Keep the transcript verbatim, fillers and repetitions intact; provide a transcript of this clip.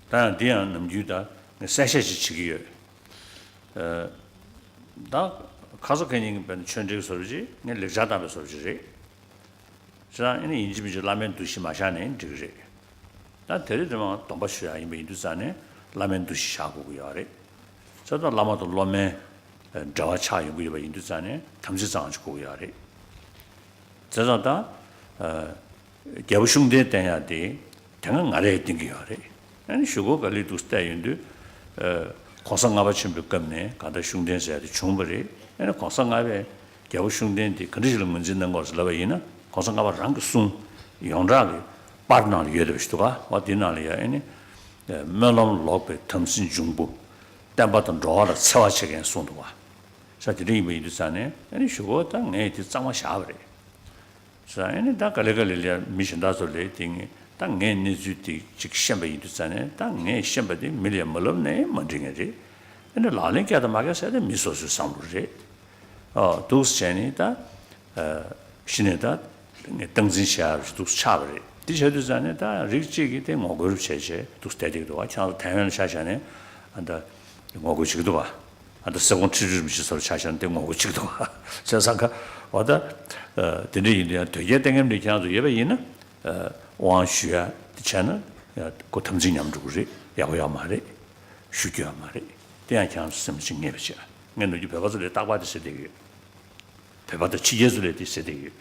ད་ཡང་འདི་ཡང་ནམ་རྒྱུན་ད་ངས་གསལ་བཤད་ཅིག་བྱེད་ཀྱི་ཡོད། ཨ། ད་ཁ་སང་ཁ་ཉིན་གྱི་བན་ཆོས་འབྲེལ་བཟོ་འདྲ་ཅིག་ངས་ལེགས་ཆ་བཏང་བའི་བཟོ་འདྲ་ཅིག་རེད། བྱས་ཙང་ཨ་ནི་ཡིན་གཅིག་མིན་གཅིག་བླ་མའི་འདུ་ཤེས་མ་བཞག་ནའི་འགྲིག་གི་རེད། ད་དེ་རིང་འདི་མ་སྡོམ་པ་ཞུ་ཡག་ཡིན་པ་ཡིན་དུས་ཙང་ནས་བླ་མའི་འདུ་ཤེས་བཞག་དགོས་ཀྱི་ཡོད་རེད། བྱས་ཙང་བླ་མ་དང་སློབ་མའི་འབྲེལ་བ་ཆགས་ཡོང་གི་ཡོད་པ་ཡིན་དུས་ཙང་ནས་དམ་ཚིག་གཙང་མ་ཅིག་དགོས་ཀྱི་ཡོད་རེད། བྱས་ཙང་ད། ཨ། རྒྱལ་པོ་ཤུགས་ལྡན་བསྟེན་ཡག་དེ་དེ་སྔ་ང་རས་བསྟེན་གྱི་ཡོད་རེད། ཨ་ནི་གཞུག་གུ་ག་ལེར་འདུག་བལྟས་ཡོང་དུས། ཨ། གོང་ས་ལྔ་པ་ཆེན་པོའི་སྐབས་ནས་གང་ལྟར་ཤུགས་ལྡན་ཟེར་ཡག་དེ་བྱུང་བ་རེད། ཨ་ནི་གོང་ས་ལྔ་པས་རྒྱལ་པོ་ཤུགས་ལྡན་དེ་ག་འདྲ་ཞིག་ལ་ངོས་འཛིན་གནང་དགོས་ཟེར་ལབ་པ་ཡིན་ན། གོང་ས་ལྔ་པ་རང་གི་གསུང་ཡོངས་གྲགས་ཀྱི་པར་ནང་ལ་ཡོད་བསྡད་པ་ཞིག་འདུག་ག། འོ་དེའི་ནང་ལ་ཡ་ཨ་ནི། ཨ། སྨོན་ལམ་ལོག་པའི་དམ་སྲི་འབྱུང་པོ། བསྟན་པ་དང་འགྲོ་བ་ལ་འཚེ་བ་བྱེད་མཁན་གསུངས་འདུག་ག། ས་དེ་འདྲ་ཡིན་པ་ཡིན་དུས་ཙང་ནས་ཨ་ནི་གཞུག་གུ་ད་ངས་དེ་གཙང་མ་བཞག་པ་རེད། ས་ཨ་ནི་ད་ག་ལེ་ག་ལེ་ལ་མི་གཞན་དག་ཚོ་ལ་དེ་ངས་ད་ངས་གནས་ཚུལ་དེ་ཅིག་ཤེས་པ་ཡིན་དུས་ཙང་ནས་ད་ངས་ཤེས་པ་དེ་མི་ལ་ཡང་མ་ལབ་ནའི་མ་འགྲིག་མཁན་རེད། ཨ་ནི་ལག་ལེན་བཀལ་དང་མ་བཀལ་ཟེར་དེ་མི་སོ་སོའི་བསམ་བློ་རེད། ཨ། འདུག་སེ་བྱས་ནས་ད། ཨ། གཞི་ནས་ད་ངས་སྟངས་འཛིན་བྱེད་ཡག་འདུག་སེ་ཆགས་པ་རེད། དེ་བྱས་དུས་ཙང་ནས་ད་རིགས་གཅིག་གིས་དེ་ངོ་རྒོལ་བྱས་བྱས་འདུག་སེ་བསྡད་བསྡད་ཀྱི་འདུག་ག། ཁྱེད་རང་ཚོ་ཐའེ་ཝན་ལ་ཆ་བཞག་ནས་ཨ་ད་ངོ་རྒོལ་བྱེད་ཀྱི་འདུག་ག། ཨ་ད་སེ་གོང་ཁྲི་ཀྲུའུ་རིན་པོ་ཆེ་ཚོར་ཆ་བཞག་ན་དེ་ངོ་རྒོལ་བྱེད་ཀྱི་འདུག་ག། བྱས་ཙང་ཀ་འོ་ད། ཨ། དེ་འདྲ་ཡིན་དུས་ཡང་དོལ་རྒྱལ་བསྟེན་མཁན་འདྲ་ཁྱེད་རང་ཚོ་ཡོད་པ་ཡིན་ན། ཨ། དབང་ཞུ་ཡག་དེ་བྱས་ན་ཡང་ཁོ་དམ་ཚིག་ཉམས་འགྲོ་གི་རེད། ཡག་པོ་ཡོད་མ་རེད། ཞུ་རྒྱུ་ཡོད་མ་རེད། དེ་ཡང་ཁྱེད་རང་ཚོ་སེམས་ལ་ཅིག་ངེས་པ་བྱས། ངས་ནམ་རྒྱུན་བོད་པ་ཚོ་ལ་རྟག་པར་དེ་ཟེར་བསྡད་ཀྱི་ཡོད། བོད་པ་དང་ཕྱི་རྒྱལ་ཚོ་ལ་དེ་ཟེར་བསྡད་ཀྱི་ཡོད།